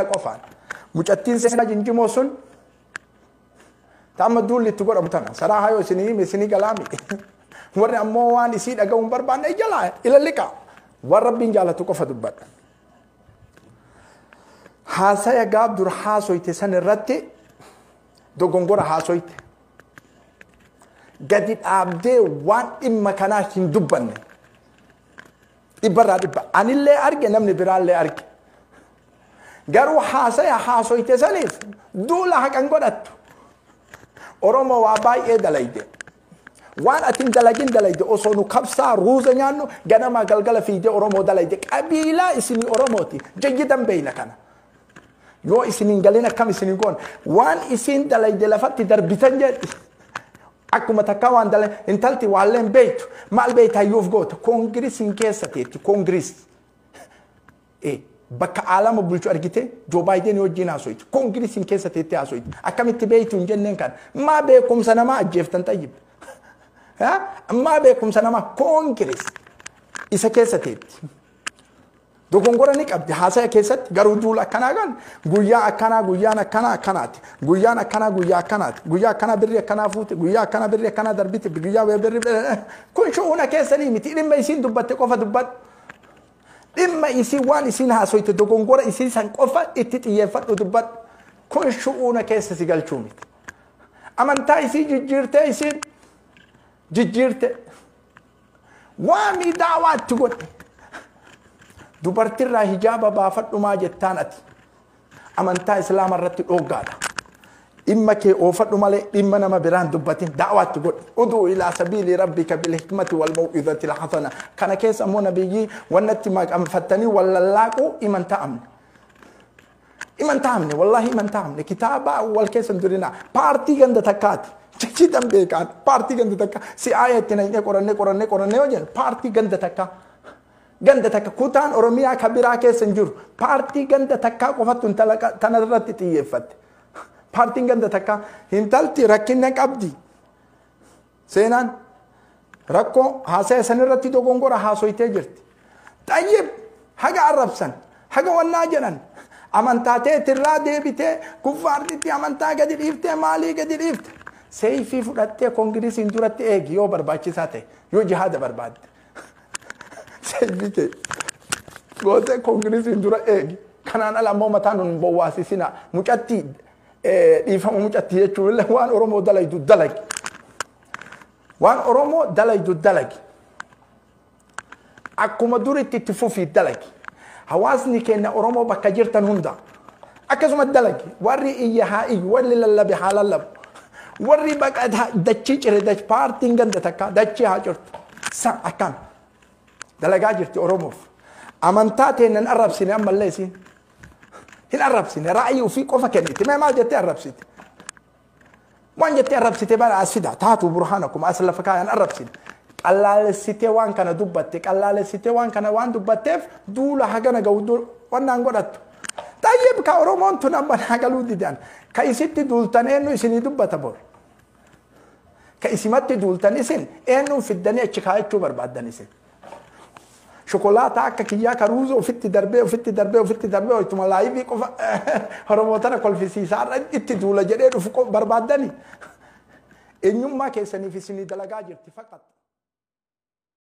Qofaan mucattiin seenaa jinjimoo sun ta'amma duulli itti godhamu tana saraa hayoo isinii hime isinii galaami. Warri ammoo waan isii dhaga'uu hin barbaanne jalaa ilalliqa. Waan Rabbiin jaalatu qofa dubbadha. Haasaya gaaf dur haasoyte san irratti dogongora haasoyte. Gadi dhaabdee waan dhimma kanaa hin dubbanne. Dhibbarraa dhibba. Anillee arge, namni biraallee arge. Garuu haasaya haasoyte saniif duula haqan godhattu. Oromoo waa baay'ee dalayde. Waan ati hin dalagin dalayde. Osoo nu kabsaa ruuza nyaannu ganamaa galgala fiigdee Oromoo dalayde. Qabiilaa isinii Oromooti. Jayyidan beeyna kana. Yoo isin hin galin akkam isin goon waan isin dalayde lafatti darbitan jedhi. Akkuma takkaa waan dalan intalti waallee hin beektu, maal beektaa hayyuuf goota koongirisiin keessa teetti koongiris. Bakka aalama bulchu argite, Joo Baayiden wajjin haasoyti, koongirisiin keessa teetti haasoyti. Akkamitti beektu hin jenneen kana. Maa beekumsa namaa ajjeeftan? Tayyib, maa beekumsa namaa? Koongiris isa keessa teetti. Dogongora ni qabdi haasaya keessatti, garuu duula akkanaa kan guyyaa akkanaa, guyyaan akkanaa akkanaati, guyyaan akkanaa guyyaa akkanaati, guyyaa akkanaa birri akkanaa fuute, guyyaa akkanaa birri akkanaa darbite, guyyaa birri kun shu'uuna keessanii miti. Dhimma isiin dubbatte qofa dubbadhu. Dhimma isii waan isiin haasoyte, dogongora isii san qofa itti xiyyeeffadhu dubbadhu. Kun shu'uuna keessa si galchuu miti. Amantaa isii jijjiirtee, isiin jijjiirte waamii daawaa itti godhe. Dubartirraa hijaaba baafadhumaa jettaan ati amantaa Islaama irratti dhooggaadha. Dhimma kee oofadhu malee dhimma nama biraan dubbatin. Da'waatti godhi. Uduu ilaa sabiili rabbika bilhikmati wal maw'izati lhasana. Kana keessa ammoo nabiyyii wannatti maqanfattanii wal lallaaquu iman ta'amne. Iman ta'amne, wallahi iman ta'amne. Kitaaba wal keessa hin durinaa. Paartii ganda takkaati. Jechitan beekaan paartii ganda takka si aaya itti naqnee qorannee qorannee qorannee yoo jennu, paartii ganda takkaa. Ganda takka kutaan Oromiyaa ka biraa keessa hin jiru. Paartii ganda takkaa qofattu intala tana irratti xiyyeeffatte. Paartiin ganda takkaa intalti rakkina qabdi. Seenaan rakkoo haasaya san irratti dogongora haasoytee jirti. Xayyib, haga arrabsan, haga wannaa jedhan, amantaa teetirraa deebitee kuffaartitti amantaa gadi dhiiftee, maalii gadi dhiifte. Seeyfii fudhattee koongirisiin duratti eegi yoo barbaachisaa ta'e, yoo jihaada barbaadde. Seeyfii kee gootee koongirisiin dura eegi. Kanaan ala ammoo mataan nun bowwaasisina. Mucatti dhiifama, mucatti jechuun illee waan Oromoo dalaydu dalagi. Waan Oromoo dalaydu dalagi. Akkuma duritti itti fufii dalagi. Hawaasni keenya Oromoo bakka jirtan hunda akkasuma dalagi. Warri iyya haa iyyu, warri lallabe haa lallabu. Warri baqa dachii cire, paartiin ganda takka dachii haa cirtu. San akkam dalagaa jirti Oromoof. Amantaa teennan arrabsine ammallee isiin. Hin arrabsine, ra'ayii ofii qofa kenniti. Mee maal jettee arrabsite? Waan jettee arrabsite bara as fida taatu burhaanakum as lafa kaayan arrabsine. Qallaalessitee waan kana dubbatte, qallaalessitee waan kana waan dubbatteef duula hagana ga'u wannaan godhattu. Tayyib, ka Oromoon tun amma naa galuu didan. Ka isitti duultan eenyu isinii dubbata bor? Ka isimatti duultan isin eenyuun fiddanii achi kaayachuu barbaaddan isin? Shokolaataa akka kiyyaa ka ruuza ofitti darbee ofitti darbee ofitti darbee ittuma live qofa Oromoo tana kolfisiisaa itti duula jedhee dhufu barbaaddani. Eenyummaa keessaniif isinii dalagaa jirti faqat.